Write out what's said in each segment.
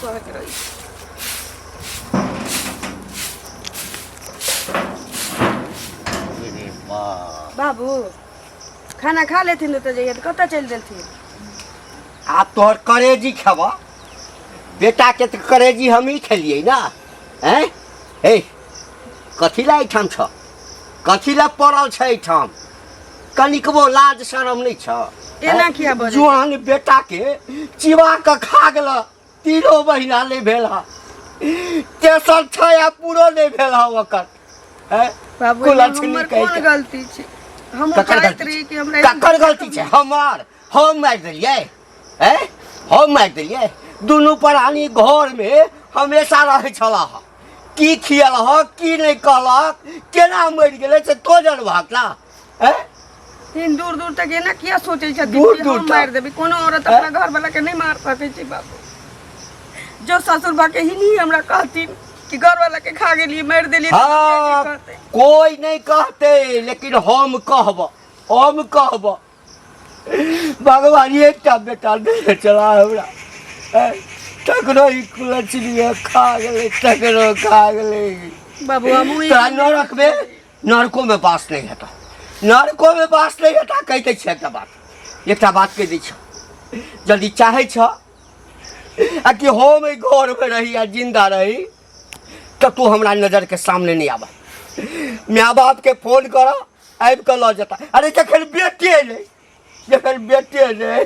कहैत रही। अरे बाप। बाबू खाना खा लेथिन तऽ जइए तऽ कतऽ चलि देलथिन? आब तोहर करेजी खेबह, बेटाके तऽ करेजी हमही खेलियै ने। हैं हे, कथी लए एहिठाम छ? कथी लए पड़ल छै एहिठाम? कनिकबो लाज शरम नहि छ? एना किया बजै? जुआन बेटाके चिबा कऽ खा गेल, तीनो महीना नहि भेल हँ, तेसर छै आ पूरो नहि भेल हँ ओकर। हैं? बाबू, कुलक्षणी हमर कहै कोन छै। गलती छै? हम ककर चाहैत गलती रही छै? कि हमरा ककर गलती छै? हमर? हम मारि देलियै? हैं, हम मारि देलियै? दुनू प्राणी घरमे हमेशा रहै छलाह, की खियलहक की नहि कहलक, केना मरि गेलै से तो जनबहक ना? हैं? तीन दूर दूर तक एना किया सोचै छथिन दूर कि दूर हम तक। मारि देबै? कोनो औरत अपना घर वाला के नहि मार सकै छै बाबू। जो ससुर बा के ही नहीं हमरा कहथिन कि घर वाला के खा गेलियै, मारि देलियै, तऽ दुनिया की हाँ कहतै? कोई नहीं कहते, लेकिन हम कहब, हम कहब। भगवान एकटा बेटा देने चला हमरा, हैं? तकरो ई कुलचलिए खा गेलै, तकरो खा गेलै। बाबू, हमहूँ ई तोरा नरक में, नरको में बास नहीं हेता, नरको में बास नहीं हेता। कहि दै छियै एकटा बात, एकटा बात कहि दै छियौ, यदि चाहै छ आ कि हम एहि घरमे रही आ जिंदा रही, तऽ तू हमरा नजरके सामने नहि आबह। माय बापके फोन कर, आबि कऽ लऽ जेता। अरे जखन बेटे नहि, जखन बेटे नहि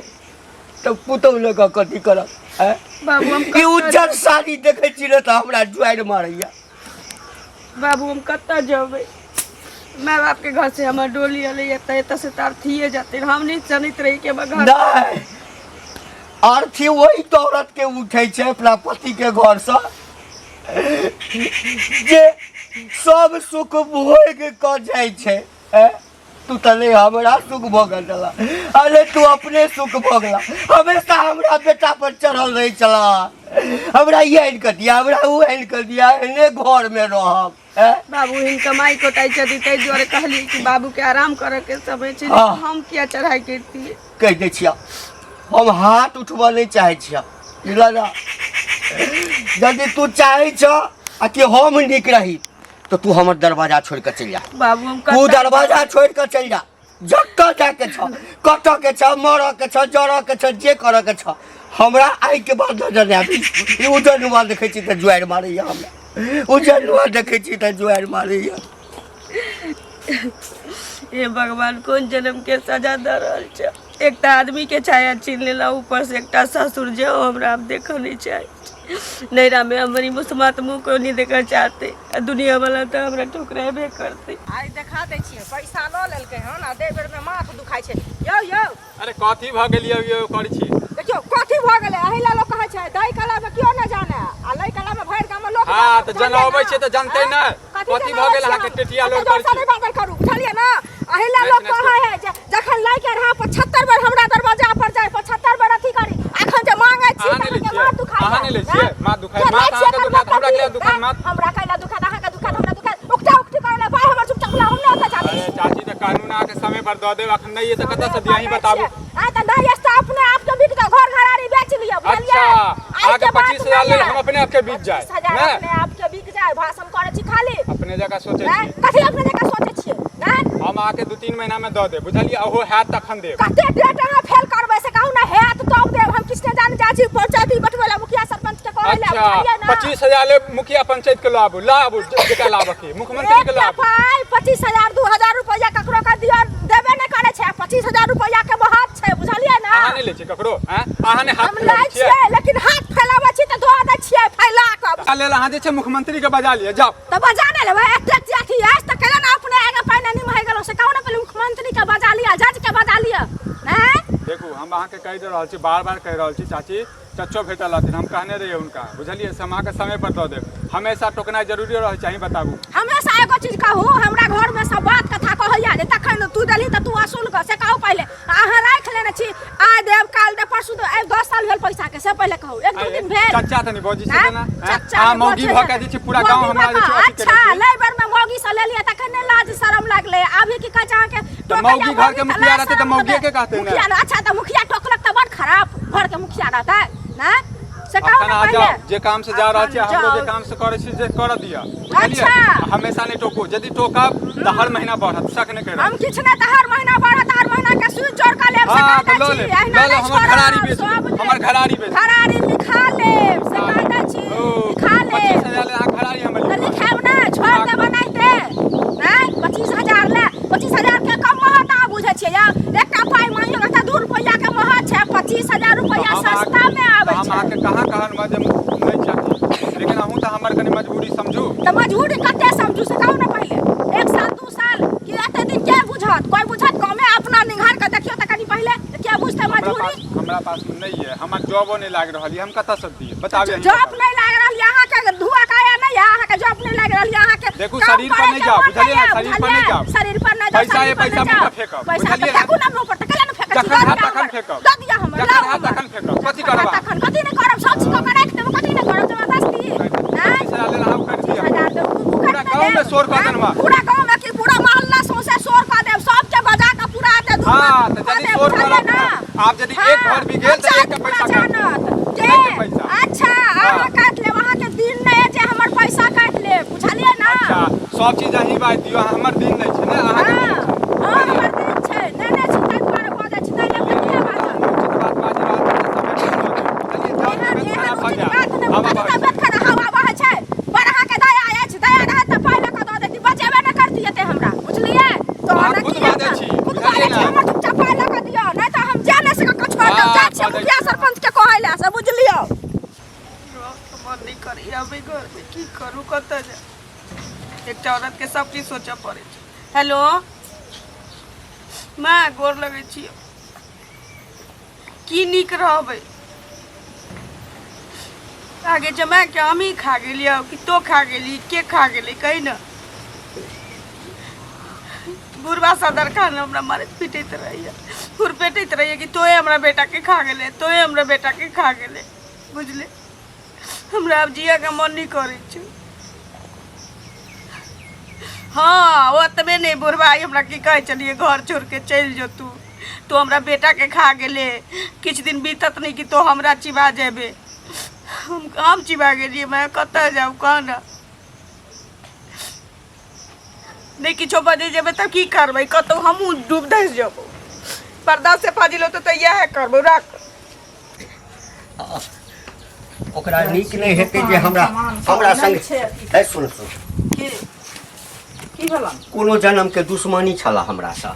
तऽ पुतहु लऽ कऽ कथी करब? आँय? बाबू, हम ई कतऽ उज्जर साड़ी देखै छी ने तऽ हमरा जुआरि मारैया। बाबू, हम कतऽ जेबै? माय बाप के घर से हमर डोली एलै एतऽ, एतऽ से तऽ अर्थिए जेतै। हम नहि जनैत रही कि हमर घर नहि, अर्थी ओहि दौलत के उठै छै अपना पति के घरसँ जे सब सुख भोग कऽ जाइ छै। ऐं? तू तऽ नहि हमरा सुख भोगल छला, अरे तू अपने सुख भोगला। हमेशा हमरा बेटा पर चढ़ल रहै छला, हमरा ई आनि कऽ दिया, हमरा ओ आनि कऽ दिया, एहने घरमे रहब। ऐं? बाबू, हिनका माय कोटाइ छथि, ताहि दुआरे कहलियै कि बाबूके आराम करऽके समय छै। हाँ। हम किया चढ़ाइ करितियै? कहि दै छियह, हम हाथ उठबऽ नहि चाहै छियह, बुझलह ने? यदि तू चाहै छह आ कि हम नीक रही, तऽ तू हमर दरवाजा छोड़ि कऽ चलि जा। बाबू, हम तू कतऽ दरवाजा छोड़ि कऽ चलि जा, जतऽ जाके छह, कतऽ के छह, मरऽ के छह, जरऽ के छह, जे करऽ के छह, हमरा आइके बाद नजर नहि आबी। ई उज्जर नुआ देखै छी तऽ जुआरि मारैया हमरा, उज्जर नुआ देखै छी तऽ जुआरि मारैया। हे भगवान, कोन जन्म के सजा दऽ रहल छै? एकटा आदमी के छाया छीन लेला, ऊपर से एकटा ससुर जे हमरा आब देखऽ नहीं चाहे। नैरा में हमर ई मुसमात मुँह को नहीं देखऽ चाहते, आ दुनिया वाला तऽ हमरा ठुकरेबे करते। आइ देखा दै छियै, पैसा लऽ लेलकै हन आ दै बेरमे माथ दुखाइ छै। यौ यौ। अरे कथी भऽ गेल यौ? यौ करै छी। देखियौ कथी भऽ गेलै। एहि लए लोक कहै छै दै कलामे केओ नहि जाने आ लै कलामे भरि गाममे लोक हाँ, जाने, तऽ बुझलियै जनौबै ने? छियै तऽ जनतै आँय? ने। कथी कथी भऽ गेल जनौबै अहाँके छियै? टेटिया एते लोल करै जोरसँ छी? नहि बाजल करू, बुझलियै ने? एहि लए नाच, लोक नाच कहै है जे जखन लै के रहा 75 बेर हमरा दरवाजा पर जाय, 75 बेर अथी करी। अखन जे मांगै छी अहाँ नहि लै तऽ अहाँके छियै? माथ दुखाइ अहाँ नहि लै छियै? माथ दुखाइ- जे लै माथ छियै अहाँके तकर दुखाइत, हमरा मतलब किया की? दुखाइत माथ? हमरा कैला दुखाइत, अहाँके दुखाइत, हमरा दुखाइत। उकटा उकटी करै लए भाय हमर चुपचाप ला, हम नहि ओतऽ जाबै। अरे चाची, तऽ कानून अहाँके समय पर दऽ देब। अखन नहि तऽ कतऽ से दिअ? अहीं बताबू। आ तऽ नहि अछि तऽ अपने आप के बिक जाओ, घर घरारी बेच लिअ, बुझलियै? अच्छा, आइ अहाँके के बात 25,000 नहि लेल हम अपने आप के बिक जाए? 25,000 नहि अपने आप के बिक जाए, भाषण करै छी खाली। अपने जगह सोचै हैं? छी। कथी अपने जगह सोचै छियै? हैं? हम अहाँके 2-3 महीना में दऽ देब, बुझलियै? ओहो हैत तखन देब। कते डेट अहाँ फेल करबै से कहू ने? हैत तब देब। हम किछु नहि जानै, जाइ छी पंचायती बैठबै लए, मुखिया सरपंच के कहै लए, अच्छा, बुझलियै ने? 25,000 ले मुखिया पंचायत के लाबू, लाबू, जेकरा लाबऽ के मुख्यमंत्री के एकटा लाबू। पाइ 25,000 2,000 रुपैआ ककरो के दिअ देबे नहि करै छै, 25,000 रुपैआ के महत्व छै, बुझलियै ने? अहाँ नहि लै छियै ककरो? हैं, अहाँ नहि हाथ हम लै फैलाबै छियै? छियै, लेकिन हाथ फैलाबै छी तऽ धो दै छियै फैला कऽ। आ लेल अहाँ जे छै मुख्यमंत्री के बजा लिअ, जाउ। तऽ बजा नहि लेबै? एतेक जे अथी अछि तऽ कैला ने अपने आगे पहिने निमहि गेलहुँ से कहू ने? पहिले मुख्यमंत्री के बजा लिअ, जज के बजा लिअ, नहि? देखू, हम अहाँके कहि रहल छी, बार बार कहि रहल छी चाची। चच्चो भेटल रहथिन, हम कहने रहियै हुनका, बुझलियै? से हम अहाँके समय पर दऽ देब। हमेशा टोकनाइ जरूरी रहै छै? अहीं बताबू। हमेशा एगो चीज कहू, हमरा घरमे सब बात कथा कहैया जे तखन तू देलही तऽ तू असूल कऽ, से कहू पहिले। अहाँ राखि लेने छी, आइ देब, काल्हि देब, परसू देब, आइ 10 साल भेल पैसाके, से पहिले कहू, एक दू दिन भेल? चच्चा तनी बजै छै आँय? ने, आँय? चच्चा अहाँ नहि मौगी बजै भऽ के छै। जे छै पूरा गाँव मौगी हमरा भऽ जे छै कऽ, अथी केने अच्छा छी। लै बेरमे मौगी से लेलियै तखन नहि लाज शरम लागलै, अभी की कहै छै अहाँके तऽ टोकैया? मौगी घर के तऽ मुखिया लाज रहतै तऽ शरम मौगिए होतै। के कहतै ने। मुखिया ने, अच्छा तऽ मुखिया टोकलक तऽ बड़ खराब घरके मुखिया रहतै ने? से कहू अखन ने अहाँ पहिले। जाउ जे काम से जा रहल छी अखन हमरो जे जाउ। काम से करै छी जे करऽ दिअ बुझलियै अच्छा। हमेशा नहि टोकू यदि टोकब तऽ हर महीना बढ़त शक नहि करब हम किछु नहि तऽ हर महीना बढ़त, हर महीना के सूद जोड़ कऽ लेब से हाँ, कहि तऽ लऽ दै छी। लेब, एहिना लऽ लेब, नहि हमर छोड़ब, घरारी बेच सब लेब, हमर घरारी बेच लेब। घरारी लिखा लेब से कहि दै छी, ओ, लिखा लेब। 25,000 ले अहाँ घरारी हमर तऽ लिखा। लिखायब ने, छोड़ि देबै नहि ते। आँय, 25,000 ले, 25,000 के कम महत अहाँ बुझै छियै यौ? एकटा पाइ मांगियौ ने तऽ 2 रुपैआ के महत छै, 25,000 रुपैआ हम अहाँके- सस्ता मे आबै हम छै। अहाँके कहाँ कहलहुँ जे नहि चाही, लेकिन अहूँ तऽ हमर कनि मजबूरी समझू। तऽ मजबूरी कते समझू से कहू ने पहिले। 1 साल 2 साल कि एते दिन के बुझत? कोइ बुझत? कमे अपना निंघार के देखियौ तऽ कनि पहिले के बुझतै हमरा मजबूरी? पास हमरा पास में नहीं है, हमर जॉबो नहीं लाग रहल है, हम कतऽ से दिए बताबी अहीं जॉब बताबी। नहीं लाग रहल यऽ अहाँके, धुआ काया नहीं यऽ अहाँके, जॉब नहीं लाग रहल यऽ अहाँके। देखू, काम शरीर पर करे नहीं के जाओ, मन बुझलियै नहीं ने, यऽ, शरीर पर नहीं बुझलियै? जाओ। शरीर पर नहीं जाओ, पैसा शरीर ये पर पैसा नहीं मुँह जाओ। पर फेंकब, पैसा बुझलियै तऽ ने? फेंकू ने मुँह पर, तऽ कैला ने फेंकै छी? जखन दऽ हैत दिअ तखन हमर। फेंकब। दऽ दिअ हमर, जखन लाउ हैत हमर। तखन फेंकब। कथी जखन करब हैत तखन कथी नहि करब, सब चीज कऽ के राखि देब, कथी नहि करब, जबरदस्ती। आँय? 25,000 लेला हम काटि दिअ। 25,000 देब, उ पूरा काटि गाँव में देब। शोर कऽ आँय? देलहुँ। पूरा गाँव में की पूरा मोहल्ला सौंसे शोर कऽ देब, सबके बजा कऽ पूरा एते दूर हाँ, तऽ कऽ यदि देब, शोर बुझलियै करब ने? आब यदि एक हाँ, घर भी गेल तऽ अच्छा, एकटा पूरा पैसा काटि जानत। के? नहि पैसा। अच्छा, अहाँ हाँ। काटि लेब, अहाँके दिन नहि अछि जे हमर पैसा काटि लेब, बुझलियै ने? अच्छा, सब चीज अहीं बाजि दियौ, हमर दिन नहि छै ने, अहाँके हाँ, दिन छै। हाँ, हमर दिन छै। नहि, नहि, छी, ताहि दुआरे बजै छी, नहि लेब तऽ किया बाजब? उचित बात बाजि रहल छी तऽ समय पर दऽ देब। बुझलियै? जाउ, एहन तबियत एहन खराब भऽ उचित जायत। बात नहि, हवा कथी बहै छै। तबियत खराब हवा बहै छै? बड़ अहाँके दया अछि, दया रहत तऽ पाइ लऽ कऽ दऽ देती, बचेबे नहि करती एते हमरा, बुझलियै? तऽ अहाँ ने खुद की बाजै हेतै? छी, खुद बुझलियै बाजै छी, ने? हमर चुपचाप पाइ लऽ कऽ दिअ, नहि तऽ हम जा नहि सकब, छोड़ि देब, हाँ, जाइ छियै बाजै मुखिया छी। सरपञ्चके कहै लए, से बुझलियौ। मन नहि करैए अबै घरमे, की करू, कतऽ जाउ? एकटा औरतके सब किछु सोचऽ पड़ै छै। हेलो माँ, गोर लगै छी। की नीक रहबै आगे? जमाके हमही खा गेलियै कि तो खा गेली, के खा गेलै, कही ने। बुढ़बा सदर खान हमरा मारैत पीटैत रहैए, खुरपेटैत रहैए कि तोहे हमरा बेटाके खा गेलै, तोहे हमरा बेटाके खा गेलै। बुझले, हमरा आब जियैके मन नहि करै छै। हाँ, ओतबे नहि, बुढ़बा आइ हमरा की कहै छलियै, घर छोड़ि के चलि जो तू, तू हमरा बेटाके खा गेले, किछु दिन बीतत नहि कि तो हमरा चिबा जेबे। हम चिबा गेलियै। मैं कतऽ जाउ, कह ने। नहि किछो बजै जेबै तऽ की करबै? कतहु हमहूँ डूब धसि जेबौ। पर्दा से फाजिल होतै तऽ इएह करबौ। राख। ओकरा नीक नहि हेतै जे हमरा हमरा संग ए सुन सुन। की की भेलन? कोनो जन्म के दुश्मनी छला हमरासँ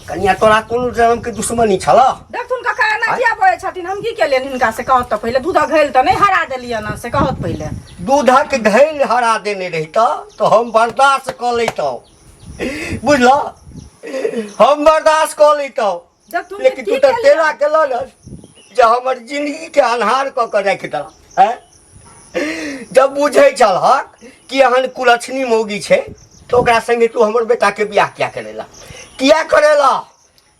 कनिया? तोरा कोनो जन्म के दुश्मनी छला? देखथुन काका, एना किया बजै छथिन? हम की केलियनि हिनका से कहत तऽ पहिले। दूधक घैल तऽ नहि हरा देलियनि हँ, से कहत पहिले। दूधक घैल हरा देने रहितऽ तऽ हम बर्दाश्त कऽ लैतहुँ, बुझलह? हम बर्दाश्त कऽ लैतहुँ। देखथुन जे लेकिन की तू तऽ केलियनि। तेना केलह ने जे हमर जिंदगीके अन्हार कऽ कऽ राखि देलह। आँय, जब बुझै छलहक कि एहन कुलक्षणी मौगी छै तऽ ओकरा संगे तू हमर बेटाके बियाह किया करेला, किया करेला?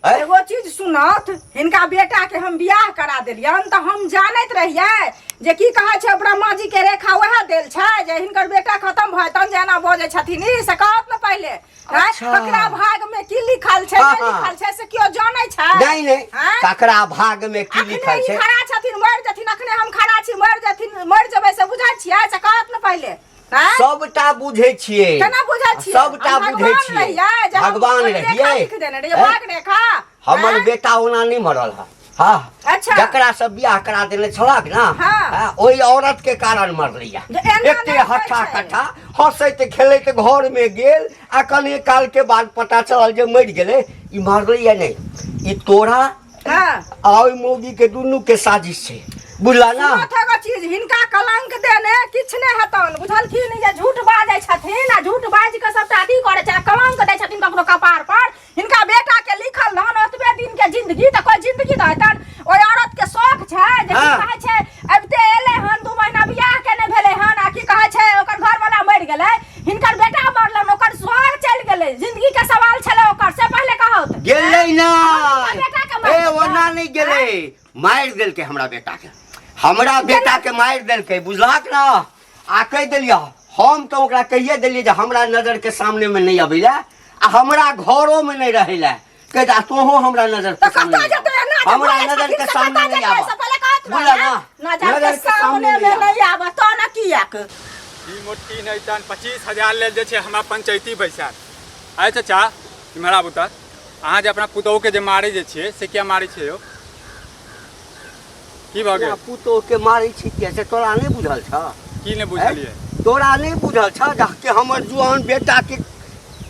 आँय? एगो चीज सुनत, हिनका बेटा के हम बियाह करा देलियन तऽ हम जानैत रहियै जे की कहै छै, ब्रह्मा जी के रेखा वएह देल छै जे हिनकर बेटा खत्म भऽ जेतन जे एना बजै छथिन ई, से कहत ने पहिले। आँय? अच्छा। ककरा भाग में की लिखल छै, हाँ, नहि हाँ। लिखल छै, से केओ जानै छै? नहीं नहीं। आँय? ककरा भाग में की अखने लिखल ई छै? खड़ा छथिन, मरि जेथिन। अखने हम खड़ा छी, मरि जेथिन, मरि जेबै से बुझै छियै? से कहत ने पहिले। आँय? सबटा बुझै छियै। केना बुझै छियै? सबटा हम बुझै भगवान छियै। रहियै जे हम भगवान कोइ रेखा रहियै। लिख देने रहियै, आँय? भाग रेखा। हमर आँय? बेटा ओना नहि मरल है। हाँ। अच्छा। जकरा से बियाह करा देने छलक ना, हाँ। हाँ, ओहि औरत के कारण मरलैया। जे एना एते नहि होइ हट्ठा छै। कट्ठा हंसैत खेलैत घर में गेल आ कने काल के बाद पता चलल जे मरि गेलै। ई मरलैया नहि, ई तोरा हाँ। आ ओहि मौगी के दुनू के साजिश छै, बुझला ना? सुनत एगो चीज, हिनका कलंक देने किछु नहि हेतनि, बुझलखिन? जे झूठ बाजै छथिन आ झूठ बाजि कऽ सबटा अथी करै छै, कलंक दै छथिन ककरो कपार पर। हिनका बेटा के लिखल रहन ओतबे दिन के जिंदगी तऽ कोइ जिंदगी दऽ हेतन? ओहि औरत के शौक छै जे की हाँ। कहै छै, अबिते एलै हन, 2 महीना बियाह के नहि भेलै हन आ की कहै छै, ओकर घरवाला मरि गेलै, हिनकर बेटा मरलन, ओकर सुहाग चलि गेलै। जिंदगी के सवाल छलै ओकर, से पहिले कहू तऽ। गेलै ना। हिनका बेटा के मारि ए देलकै। ओना नहि गेलै, मारि देलकै हमरा बेटा के, हमरा बेटा के मारि देलकै, बुझलहक ना? आ कहि देलियै हम तऽ ओकरा, कहिए देलियै जे हमरा नजरके सामनेमे नहि अबै लए आ हमरा घरोमे नहि रहै लए। कहि दे, आ तोहो हमरा नजर के तऽ सामने कतऽ नहि जेतै आब। एना जे हमरा बोलै नजर छथिन के से सामने कतऽ नहि जेतै आब। से पहिले कहत बुझल ना? नजर के सामने में नहीं आबऽ तो न कियाक ई मोटकी नहि तहन 25,000 लेल जे छै हमरा पंचायती बैसार। आइ चाचा इम्हर आबू तऽ, अहाँ जे अपना पुतोहुके जे मारै जे छियै से किया मारै छियै यौ? की भऽ गेल? पुतोहु के मारै छी किया से तोरा नहि बुझल छह? की नहि बुझलियै? तोरा नहि बुझल छह जे कि हमर जुआन बेटा के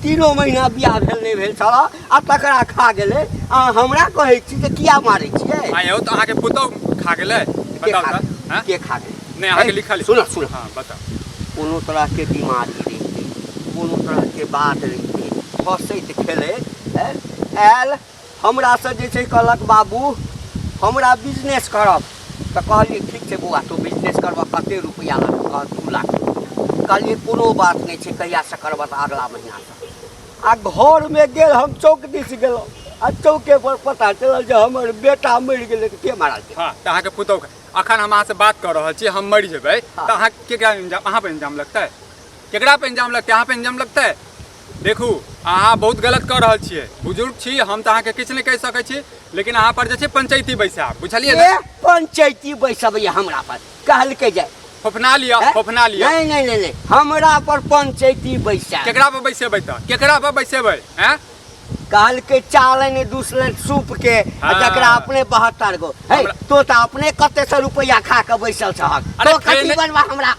3 महीना बियाह भेल नहि भेल छल आ तकरा खा गेलै, आ हमरा कहै छी जे किया मारै छियै? आ यौ तऽ अहाँके पुतोहु खा गेलै? के बताउ खा तऽ गेलै? हँ? के खा गेलै? नहि अहाँके लिखल। सुन सुन। हँ बताउ। कोनो तरहके बीमारी रहितै, कोनो तरहके बात रहितै, हँसैत खेलैत आयल हमरासँ जे छै कहलक बाबू हमरा बिजनेस करब, तऽ कहलियै ठीक छै बौआ तू बिजनेस करबह, कते रुपैआ लगतौ? कहल 2 लाख। कहलियै कोनो बात नहि छै, कहियासँ करबह? तऽ अगला महीनासँ। आ घरमे गेल हम चौक दिस गेलहुँ आ चौके पर पता चलल जे हमर बेटा मरि गेलै। तऽ के मारल? हँ तऽ अहाँके पुतहु। अखन हम अहाँसँ बात कऽ रहल छी, हम मरि जेबै तऽ अहाँ केकरा इंजाम, अहाँ पर इंजाम लगतै? केकरा पर इंजाम लगतै? अहाँ पर इंजाम लगतै? देखू अहाँ बहुत गलत कऽ रहल छियै, बुजुर्ग छी हम तऽ अहाँके किछु नहि कहि सकै छी, लेकिन अहाँ पर जे छै पंचायती बैसायब, बुझलियै ने? पंचायती बैसबैया हमरा पर? कहलकै जे फोफना लिअ, फोफना लिअ। नहि नहि नहि नहि, हमरा पर पंचायती बैसायब? केकरा पर बैसेबै तऽ? केकरा पर बैसेबै? हैं? कहलकै चालनि दूसरे सूप के आ जकरा अपने 72 गो है, तो तऽ अपने कते सौ रुपैआ खा के बैसल छहक, तो कथी बनवा हमरा,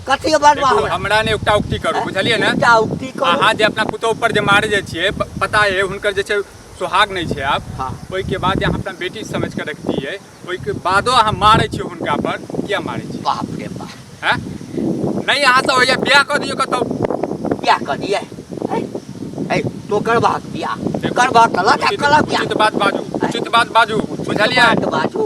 कथी बनवा हमरा? हमरा ने उकटा उकटी करू, बुझलियै ने? उकटा उकटी करू। अहाँ जे अपना पुतोह पर जे मारे जे छियै, पता है हुनकर जे छै सुहाग नहि छै आब, ओहिके बाद जे अहाँ अपना बेटी समझ के रखतियै, ओहिके बादो अहाँ मारै छियै हुनका पर, किया मारै छियै? बाप रे बाप। हैं? नहि अहाँ सब होइया बियाह कऽ दियौ कतौ। बियाह कऽ दियै? है तो करबाक बियाह, करबाक तऽ लगा कलक बियाह। उचित बात बाजू, उचित बात बाजू, बुझलियै? बात बाजू।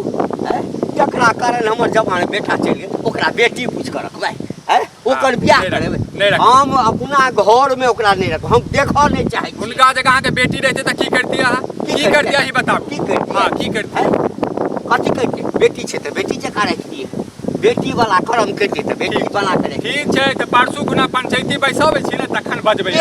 जकरा कारण हमर जवान बेटा चलि गेल ओकरा बेटी पूछि कऽ रखबै? है ओकर बियाह करेबै? हम अपना घरमे ओकरा नहि रखबै, हम देखऽ नहि चाहै छी। हुनका जगह अहाँके बेटी रहितै तऽ की करतियै अहाँ? की करतियै अहीं बताबू। की करतियै? हँ की करतियै? कथी करतियै? बेटी छै तऽ बेटी जकाँ रखतियै, बेटी वाला करम करतियै तऽ बेटी वाला करे। ठीक छै तऽ परसू खुना पंचायती बैसाबै छी ने तखन बजबै।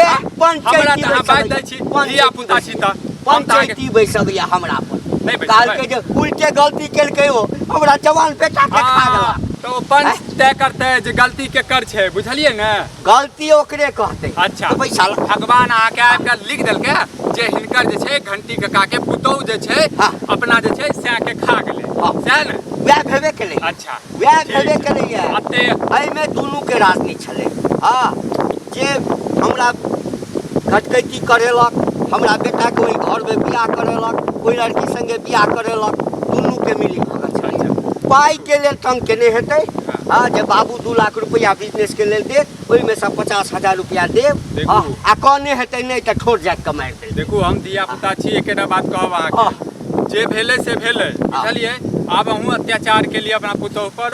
हमरा तऽ अहाँ बाजि दै छी धिया पुता छी तऽ। पंचायती बैसबैया हमरा पर? कहलकै जे उल्टे गलती केलकै ओ, हमरा जवान बेटा के खा गेला। तऽ ओ पंच तय करतै जे गलती केकर छै, बुझलियै ने? गलती ओकरे कहतै। अच्छा पैसा भगवान अहाँके आबि कऽ लिख देलकै जे हिनकर जे छै घंटी कका के पुतोहु जे छै अपना जे छै सएह के खा गेलै, सएह ने? वएह भेबे केलै। अच्छा वएह भेबे केलैया। एहिमे दुनू के राजनीति छलै। हँ जे हमरा घटकैती करेलक, हमरा बेटाके ओहि घरमे बियाह करेलक, ओहि लड़की सङ्गे बियाह करेलक, दुनूके मिली भगत छलै। पाइके लेल तंग केने हेतै। हँ जे बाबू 2 लाख रुपैआ बिजनेसके लेल देत, ओहिमे सँ 50,000 रुपैआ देब आ कहने हेतै नहि तऽ ठोर जाति कऽ मारि देब। देखू हम धिया पुता छी, एकेटा बात कहब अहाँके, जे भेलै से भेलै, बुझलियै? आब अहूँ अत्याचार के लिए अपना पुतोहु पर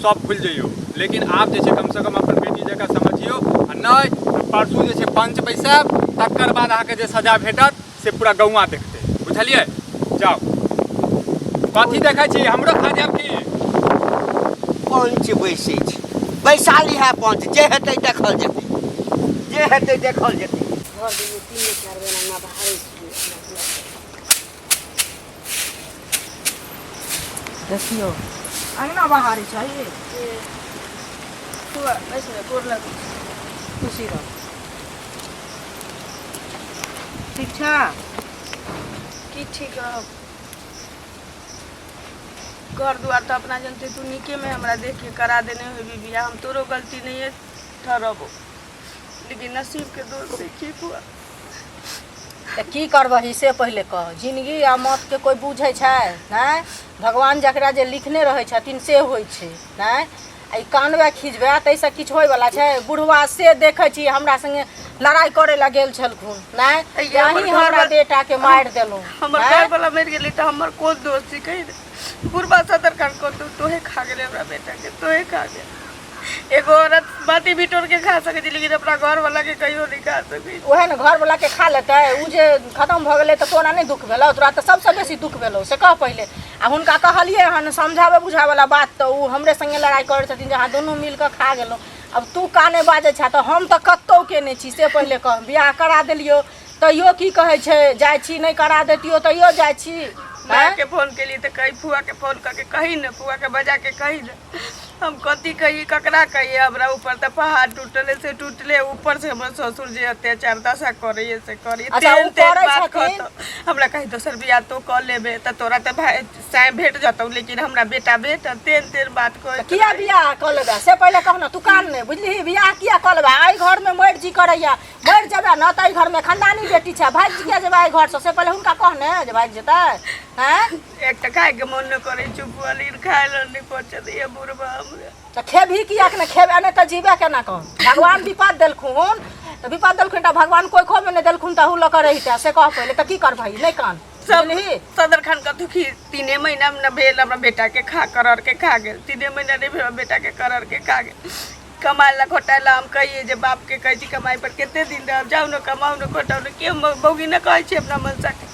सब भूलि जइयौ, लेकिन आब जे छै कमसँ कम अपन बेटी जकाँ समझियौ, आ नहि तऽ परसू जे छै पंच बैसायब, तकर बाद अहाँके जे सजा भेटत से पूरा गौआँ देखतै, बुझलियै? जाउ। कथी देखै छी? हमरो खा जायब की? पंच बैसै छै, बैसाली है पंच, जे हेतै देखल जेतै, जे हेतै देखल जेतै। घर दिनमे 3 4 बेर अंगना बहारै छियै। देखियौ अंगना बहारै छै। गोर लगै। खुशी रह। ठीक छ? की ठीक रहब, घर दुआर तऽ अपना जनते तू नीकेमे हमरा देख के करा देने होबी बियाह, हम तोरो गलती नहीं ठहरबो, लेकिन नसीबके दोष देखिए फुआ। तऽ की करबही से पहिले कह। जिनगी आ मौतके कोइ बुझै छै? नहि, भगवान जकरा जे लिखने रहै छथिन से होइ छै। नहि आ ई कानबै खिजबै ताहिसँ किछु होइवला छै? बुढ़वा से देखै छी हमरा सङ्गे लड़ाइ करै लए गेल छलखुन, नहि अहीं हमरा बेटाके मारि देलहुँ। हमर घरवला मरि गेलै तऽ हमर कोन दोष छै? कहि दे। बुढ़वा सदर खान कहतौ तोहे खा गेलै हमरा बेटाके, तोहे खा गेल। एगो औरत बाटी बिटोर के खा सकै छै, लेकिन अपना घर वाला के कहियो नहीं खा सकै। उएह ने घरवला के खा लेतै, ओ जे खतम भऽ गेलै तऽ तोरा नहि दुःख भेलौ? तोरा तऽ सबसँ बेसी दुःख भेलौ, से कह पहिले। आ हुनका कहलियै हन समझाबै बुझाबैवला बात तऽ ओ हमरे सङ्गे लड़ाइ करै छथिन जे अहाँ दुनू मिल कऽ खा गेलहुँ। आब तू काने बाजै छह तऽ हम तऽ कतहु के नहि छी, से पहिले कह। बियाह करा देलियौ तैयो की कहै छै जाइ छी, नहि करा दैतियौ तैयो जाइ छी। माय के फोन केली तऽ कही फुआ के फोन कऽ के कही ने फुआ के बजा के कही ने। हम कथी कहिए, ककरा कहिए? हमरा ऊपर तऽ पहाड़ टूटले से टूटले, ऊपर से हमर ससुर जे अत्याचार दशा करैए से करैए। अच्छा, तेहन ओ तेहन करै बात छथिन? कहतौ हमरा, कही दोसर बियाह तो कऽ लेबे तऽ तोरा तऽ भाय साँय भेट जतौ, लेकिन हमरा बेटा भेट, तेहन तेहन बात कहैत। किया बियाह कऽ लेबै से पहिले कह ने। तू कान नहि बुझलिही, बियाह किया कऽ लेबै? एहि घरमे मरि जी करैया, मरि जेबै ने तऽ एहि घरमे खानदानी बेटी छै, भागि किया जेबै एहि घरसँ? से पहिले हुनका कह ने जे भागि जेतै। आँय, एक तऽ खायके मन नहि करै छै बुआ, लेकिन खाय लए नहि पचत ये बुढ़बा हमरा। तऽ खेबही किएक नहि? खेबे नहि तऽ जीबे केना कह? भगवान विपद देलखुन तऽ विपद देलखुन तऽ भगवान कोइखोमे नहि देलखुन तऽ लऽ कऽ रहितै, से कह पहिले। तऽ की करबही? नहि कान, सब बुझलिही? सदर खान कथू खी 3 महीना में न भेल हमरा बेटा के खा करर के खा गेल। 3 महीना नहीं भेल, हमरा बेटा के करर के खा गेल। कमाए ला खोटाए ला हम कहिए जे बाप के कहै छी कमाई पर कते दिन रहब, जाउ ने कमाउ ने खोटाउ ने, के हम बौगी ने कहै छी अपना मनसा के।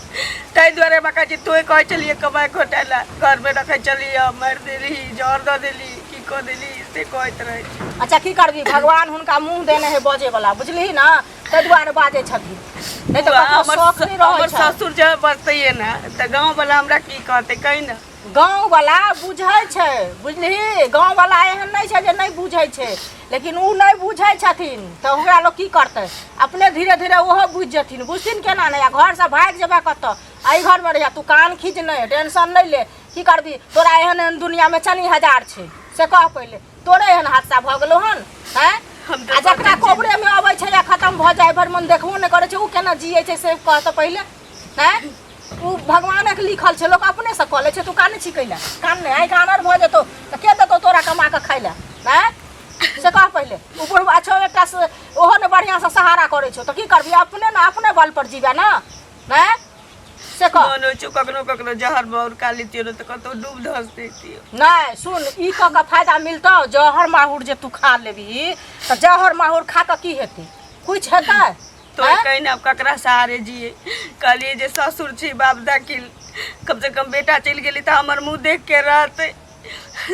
ताहि दुआरे हमरा कहै छी तोहे कहै छलियै कमाए खोटाए ला, घरमे रखै छलियै, मारि देली, जहर दऽ देली, की कऽ देली से कहैत रहै छी। अच्छा, की करबी? भगवान हुनका मुँह देने है बजे वाला, बुझलिही ने? ताहि दुआरे बाजै छथिन, नहि तऽ बुआ, ककरो हमर शौक नहि रहै हमर छै। ससुर जे बजतैये ने तऽ गाँववला हमरा की कहतै, कही ने। गाँववला बुझै छै, बुझलिही? गाँववला एहन नहि छै जे नहि बुझै छै, लेकिन ओ नहि बुझै छथिन तऽ ओकरा लोक की करतै? अपने धीरे धीरे ओहो बुझि जेथिन। बुझथिन केना नहि? आ घरसँ भागि जेबै कतऽ? एहि घरमे रहिया तू, कान खींच नहि, टेंशन नहि ले। की करबी? तोरा एहन एहन दुनियामे चनी हजार छै, से कह पहिले। तोरे एहन हादसा भऽ गेलौ हन? आँय, हम तऽ आ जकरा सोचै छी कोबरेमे अबै छै आ खतम भऽ जाइ, भरि मन देखबो नहि करै छै, ओ केना जियै छै से कह तऽ पहिले। आँय, ओ भगवानक लिखल छै, लोक अपनेसँ कऽ लै छै। तू कानै छी कैला? कान नहि, आँखि आनर भऽ जेतौ तऽ के देतौ तोरा कमा कऽ खाइ लए? आँय, से कह पहिले। ओ बुढ़बा छौ एकटा से, ओहो ने बढ़िआँसँ सहारा करै छौ, तऽ की करबी? अपने ने अपने बल पर जीबे ने। आँय, से कह। मन होइ छौ कखनो कखनो जहर माहुर खा लितियो ने तऽ कतौ डूब धस दैतियो। नहि, सुन, ई कऽ कऽ फायदा मिलतौ? जहर माहुर जे तू खा लेबही तऽ जहर माहुर खा कऽ की हेतै? कुछ हेतै? तो आँय? कहीं ना ककरा सहारे जिए? कहलिए जे ससुर छी बाप दाखिल, कम से कम बेटा चलि गेली तऽ हमर मुँह देख के रहतै।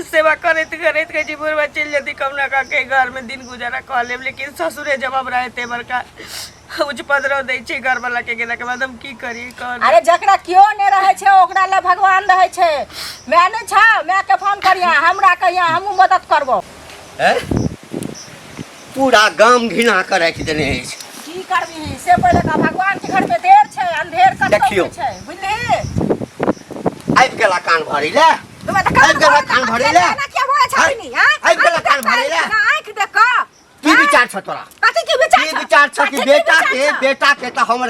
सेवा करैत करैत कहै छी बुढ़बा चलि जेतै, कहुना कऽ के घरमे दिन गुजारा कऽ लेब, लेकिन ससुरे जब हमरा एते बड़का उच्च पदरव दै छै घरवला के गेलाके बाद हम की करी कह? अरे, जकरा केओ नहि रहै छै ओकरा लए भगवान रहै छै। माय नहि छौ? मायके फोन करिहा, हमरा कहिया, हमहूँ मदद करबौ। हैं? पूरा गाम घृणा कऽ राखि देने अछि। की करबिही से पहिले कह। भगवान के घर में देर छै अंधेर कतौ देखियौ। नहि छै, बुझलिही? आबि गेला कान भरै लए। तुमे तऽ कान आबि गेला भरै कान भरै लए। एना किया बोलै छथिन? आँय? आबि गेला आँखि कान देख कऽ, भरै लए। आँखि देख कऽ। की विचार छ तोरा? कथी की विचार की छौ? विचार छ कि कथी की बेटा विचार के छौ? बेटा के तऽ हमर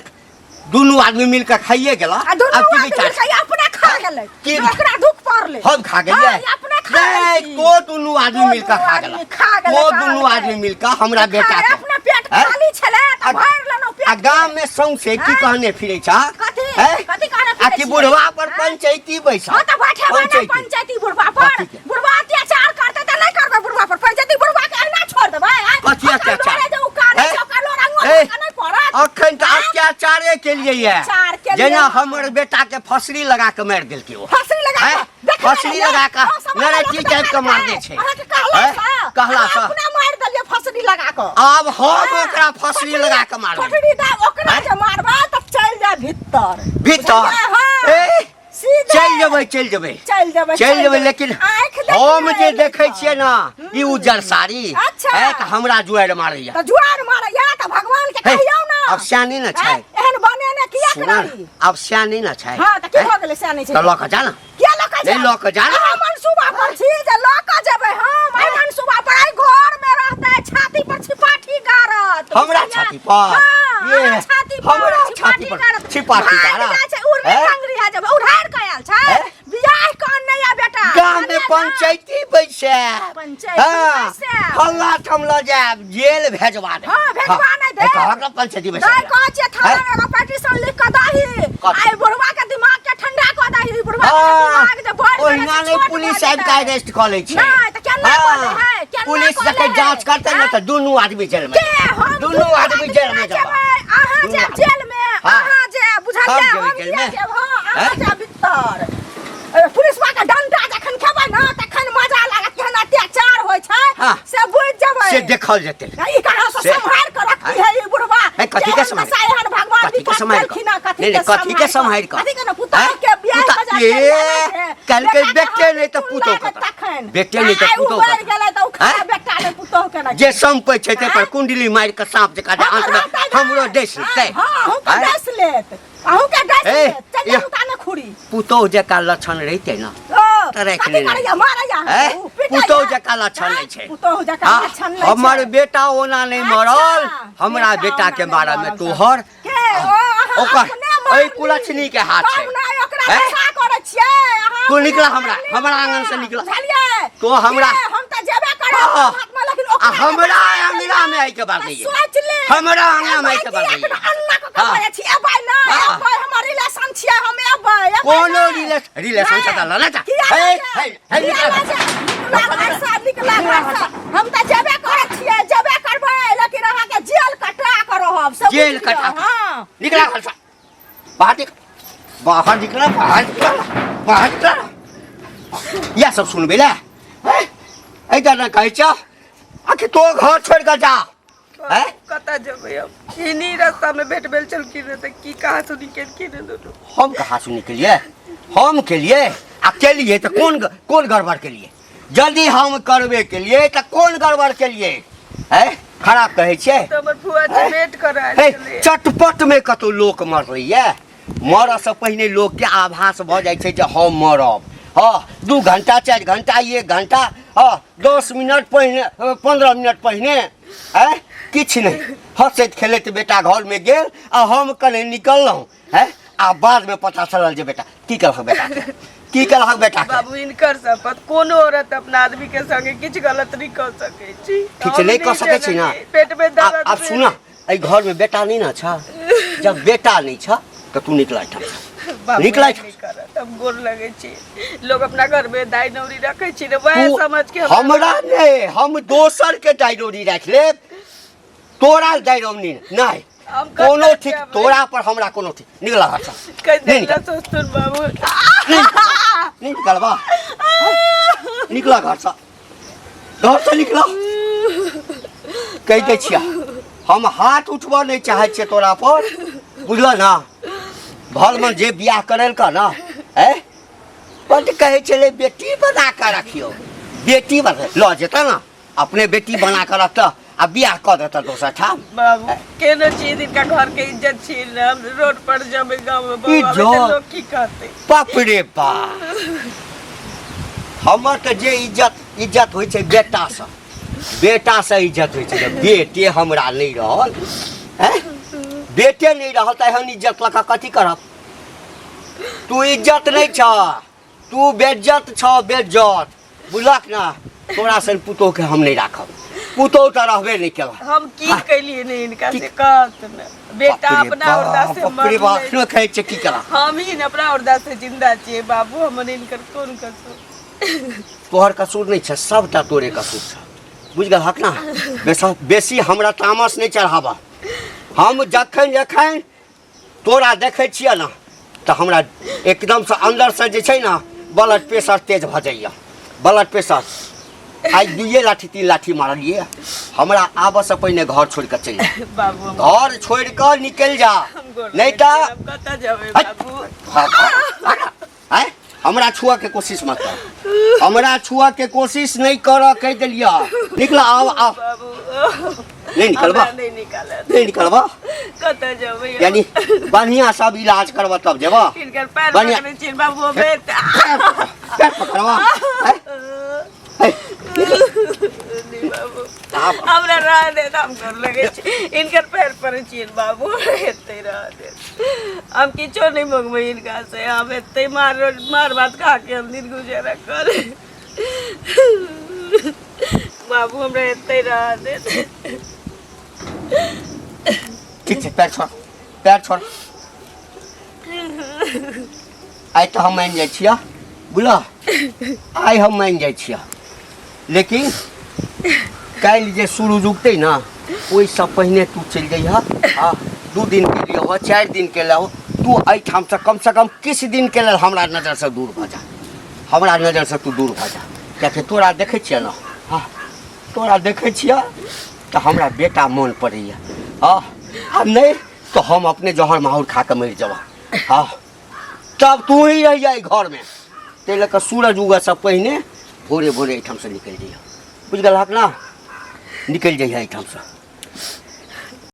दुनू आदमी मिल के खाइए गेला। आ दुनू आब की आदमी विचार मिल के अपने खा गेलै। की ओकरा दुख पड़लै। हम खा गेलियै? हाँ, ई अपने खा नहीं, गेलखिन। तो दुनू आदमी तो मिल के दुनू खा आदमी गेला। खा गेलै, तो खा दुनू गेलै। आदमी मिल के हमरा बेटा के अपने पेट हैं? खाली छलै तऽ आ- भरि लेलहुँ पेट। आ गाम में सौंसे की हैं? कहने फिरे छ? कथी? हैं? कथी कहने आ फिरै कि छियै? बुढ़वा पर हैं? पंचायती बैसा। हाँ तऽ बैठेबै ने पंचायती। पंचायती बुढ़बा पर। कथी के? बुढ़बा अत्याचार करतै तऽ नहि करबै बुढ़बा पर पंचायती? बुढ़बा के अहिना छोड़ देबै? आँय? कथी ओकर अत्याचार? डरे जे ओ कानै हैं? छै, ओकर लोर अंगुर ए, के नहि पड़त? अखन तऽ आँय? अत्याचारे केलिए ये। अत्याचार केलियै। जेना हमर बेटा के फसरी लगा के मारि देलकै ओ। फसरी लगा हैं? कऽ देखने फसरी रहियै? लगा कऽ गाँव समाज नरकी लोक चापि कऽ देखलकै। मारने छै। अहाँके कहला हैं? सँ? कहला अहाँ सँ। अपना मारि देलियै फसरी लगा कऽ। आब हम हाँ, ओकरा फसरी लगा के मारबै। फसरी दऽ ओकरा हैं? जे मारबै तऽ चलि जाय भीतर। भीतर? बुझलियै? हाँ। ए, सीधे। चलि जेबै, चलि जेबै, चलि जेबै, चलि जेबै, लेकिन आँखि देखने हम जे एली देखै तऽ। छियै ने ई उज्जर साड़ी, अच्छा। है तऽ हमरा जुआरि मारैया। तऽ जुआर मारैया तऽ भगवान के हे, कहियौ ने। आब सियानी ने छै। आँय, एहन बनेने किया सुन ने, रही? आब सियानी ने छै। हाँ, तऽ की हैं? भऽ गेलै सियानी छै? तऽ लऽ कऽ जा ने। किया लऽ कऽ नहि जायब? लऽ कऽ जा ने। अहाँ मनसूबा पर छी जे लऽ कऽ जेबै हम। एहि मनसूबा पर एहि घर में रहतै, छाती पर छिपाठी गारत। हमरा बुझलियै? छाती पर? हाँ, ये, अहाँ छाती पर हमरा छाती छिपाठी पर गारत। छिपाठी भागि गारत? जाइ छै, उड़ने हैं? टंगरी है जेबै, उड़ारि कऽ आयल छै। हैं? बियाह कऽ नहि आ बेटा। गाम में जानिए ना। पंचायती बैसे। पंचायती हाँ, बैसायब। फल्ला ठाम लऽ जायब, जेल भेजवा देब। हाँ, भेजवा नहि देब। कहक ने पंचायती बैसे। नहि कहै छियै, थाना हैं? में एगो पिटीशन लिख कऽ दही। कथी? आ ई बुढ़वा के दिमाग के ठंडा कऽ दही। ई बुढ़वा के हाँ, दिमाग जे बढ़ि गेलै ओहिना से नहि छोट पुलिस भऽ आबि कऽ जेतै। अरेस्ट कऽ लै छै। नहि, तऽ केना हाँ, कऽ लै है? केना पुलिस कऽ लै जखन है? जांच करतै ने हैं? तऽ दुनू आदमी जेल में। के हम? दुनू आदमी जेल में नहि जेबै। जेबै। अहाँ दुनू जायब आदमी। जेल में। हाँ। अहाँ जायब, बुझलियै? हम जेबै हम जेल किया में? जायब? हाँ, अहाँ हैं? जायब भीतर। ए, पुलिसवा के डंडा जखन खेबै ने तखन मजा लागत, केहन अत्याचार होइ छै हाँ। से बुझि जेबै। से देखल जेतै। आ ई कहाँ से से- सम्हारि कऽ रखती है ई बुढ़वा? ए, कथी के जेहन सम्हारि? दशा एहन भगवान कथी के विपत सम्हारि कऽ? देलखिन हँ, कथी नहि, के नहि, कथी के सम्हारि कऽ? कथी के ने पुतहु हैं? के बियाह पुता- बजा ए, कहलकै बेटे नहि तऽ पुतोह कतऽ? तखन बेटे नहि तऽ आइ पुतोह उबरि कतऽ? गेलै तऽ ओ आँय? खा बेटा नहि पुतोह के नहि जे सम्पै छै ताहि पर कुंडली मारि कऽ साँप जकाँ जे आंत मे हमरो डसि लेतै हँ अहूँके आँय? डसि लेत अहूँके डसि ए, लेत चल यह- जाउ ताने खुरी पुतोह जकाँ लक्षण रहितै ने ओ तऽ राखि कथी लेने। करैया मारैया ए, उ पिटैया। पुतोह जकाँ लक्षण नहि छै। पुतोह जकाँ हाँ, लक्षण नहि छै हमर बेटा ओना नहि अच्छा, मरल हमरा बेटा बेटा के ओना नहि मारऽ मे मरल। तोहर के ओ अहाँ ओकर अपने मारली। एहि कुलक्षणी के हाथ छै हम नहि ओकरा हैं? नशा करै छियै अहाँ तू अपने निकला हमरा, मारली हमरा आंगन से ओकरा। निकला। बुझलियै तो हमरा- के, हम तऽ जेबे करब हाँ। हाथ में लेकिन ओकरा आ हमरा जे अंगना में आइ के बात नहीं है। सोच ले हमरा अंगना में आइ के बात नहीं है। अन्ना के हाँ। करै छी एबै ना हाँ। एबै हमर रिलेशन छियै हम एबै एबै कोनो नहि। रिलेशन रिलेशन से तऽ लऽ जा किया हे लऽ हे जायब? हे किया निकला लऽ जायब? निकला घरसँ, निकला घरसँ। हम तऽ जेबे करै छियै जेबे करबै लेकिन अहाँके जेल कटा कऽ रहब से जेल बुझि लिअ। कटा कऽ। हँ निकला घर से बाहर निकल बाहर निकला बाहर निकला बाहर निकला इएह सब सुनबै लए एहि तरह कहै छह आखिर तो घर छोड़ि कऽ जा हैं? कतऽ जेबै हम इन्हीं रास्ता में भेट भेल छलखिन रहे तऽ की कहा सुनी केलखिन रहे दुनू हम कहाँ सुनी केलिए हम केलिए आ केलिए तऽ कोन कोन गड़बड़ केलिए जल्दी हम करबे केलिए तऽ कोन गड़बड़ केलिए हैं खराब कहै छियै तऽ हमर फुआ जी भेंट करायल हे छलै चटपटमे कतहु लोक मरैए मरऽसँ पहिने लोकके आभास भऽ जाइ छै जे हम मरब हँ 2 घंटा 4 घंटा 1 घंटा हँ 10 मिनट पहिने 15 मिनट पहिने आँय किछु नहि हँसैत खेलैत बेटा घरमे गेल आ हम कने निकललहुँ हैं आ बादमे पता चलल जे बेटा की कहलक बेटा की कहलक बेटा बाबू इनकर शपथ कोनो औरत अपना आदमी के संगे किछु गलत नहीं कर सकै छी ठीक छै नहि कऽ सकै छी ने पेट में दर्द आब सुन एहि घरमे बेटा नहि ने छ जब बेटा नहि छ तऽ तू निकल एहिठामसँ निकल निकल करत हम गोर लगै छी लोग अपना घर में दाई नौरी रखै छी ने वएह समझ के हमरा नहि हम दोसर के दाई नौरी राखि लेब तोरा दाई नौरी नहि कोनो ठीक तोरा पर हमरा कोनो ठीक निकल घरसँ कहि सोचतुन बाबू नहि निकलबा निकल घरसँ घरसँ निकल कहि दै छियै हम हाथ उठबऽ नहि चाहै छियै तोरा पर बुझल ने भलमन जे बियाह करेलकऽ ने ऐ बड्ड कहै छलै बेटी बना कऽ रखियौ बेटी बना लऽ जेतऽ ने अपने बेटी बना कऽ रखतऽ आ बियाह कऽ देतऽ दोसर ठाम बाबू केनो चीज इनका घर के इज्जत छीन हम रोड पर जमे गाँव में बौआ इज्जत? लोग की कहते बाप रे बाप हमर तऽ जे इज्जत इज्जत होइ छै बेटासँ बेटासँ इज्जत होइ छै जब बेटे हमरा नहि रहल हैं बेटे नहि रहल तऽ एहन इज्जत लऽ कऽ कथी करब तू इज्जत नहि छह तू बेज्जत छह बेज्जत बुझलक ने तोरा सन पुतोहके हम नहि राखब पुतोह तऽ रहबे नहि केलक हम की कैलिए नहीं इनका से कहत ने बेटा अपना औरदा से बाप रे बाप एखनो कहै छै की केलक हम ही अपना औरदा से जिंदा छियै बाबू हमर इनकर कोन कसूर तोहर कसूर नहि छै सबटा तोरे कसूर छै बुझि गेलहक ने बेस बेसी हमरा तामस नहि चढ़ाबह हम जखन जखन तोरा देखै छियै ने तऽ हमरा एकदमसँ अन्दरसँ जे छै ने ब्लड प्रेशर तेज भऽ जाइए ब्लड प्रेशर आइ दुइए लाठी तीन लाठी मारलियै हमरा आबऽसँ पहिने घर छोड़ि कऽ चलि जा बाबू हम घर छोड़ि कऽ निकलि जा हम गोर नहि लगै तऽ छी, हम कतऽ जेबै हट। बाबू हाँ, हाँ, आँय हमरा छुअ के कोशिश मत कर हमरा छुअ के कोशिश नहीं कर कह दिलिया निकल आओ आओ बाबू नहीं निकलबा हमरा नहीं निकालत नहीं निकलबा कतऽ जेबै हम? यानी बढ़िया सब इलाज करबा तब जेबा हिनकर पैर बढ़िया। पकड़ै छी बाबू हमे पैर पैर पकड़वा आँय? आँय, नहीं बाबू आब हमरा रह दे हम गोर लगै छी हिनकर पैर पड़ै छियनि बाबू एते रह दे हम किछो नहि मङ्गबै हिनका से हम एते मार मार भात खा के हम दिन गुजारा करे बाबू हमरा एते रह दे ठीक छै पैर छोड़ पैर छोड़ आइ तऽ हम मानि जाइ छियह बुझलह आइ हम मानि जाइ छियह लेकिन काल्हि जे सूरज उगतै ने ओहिसँ पहिने तू चलि जइहऽ हँ 2 दिनके लिए हो 4 दिनके लिए हो तू एहिठामसँ कमसँ कम किछु दिनके लेल हमरा नजरसँ दूर भऽ जा हमरा नजरसँ तू दूर भऽ जा कियाकि तोरा देखै छियै ने हँ तोरा देखै छियै तऽ हमरा बेटा मोन पड़ैए हँ आ नहि तऽ हम अपने जहर माहुर खा कऽ मरि जेबह हँ तब तू ही रहि जाइ घरमे। ताहि लऽ कऽ सूरज उगऽसँ पहिने भोरे भोरे एहिठामसँ निकलि जइहे, बुझि गेलहक ना? निकलि जइहे एहिठामसँ।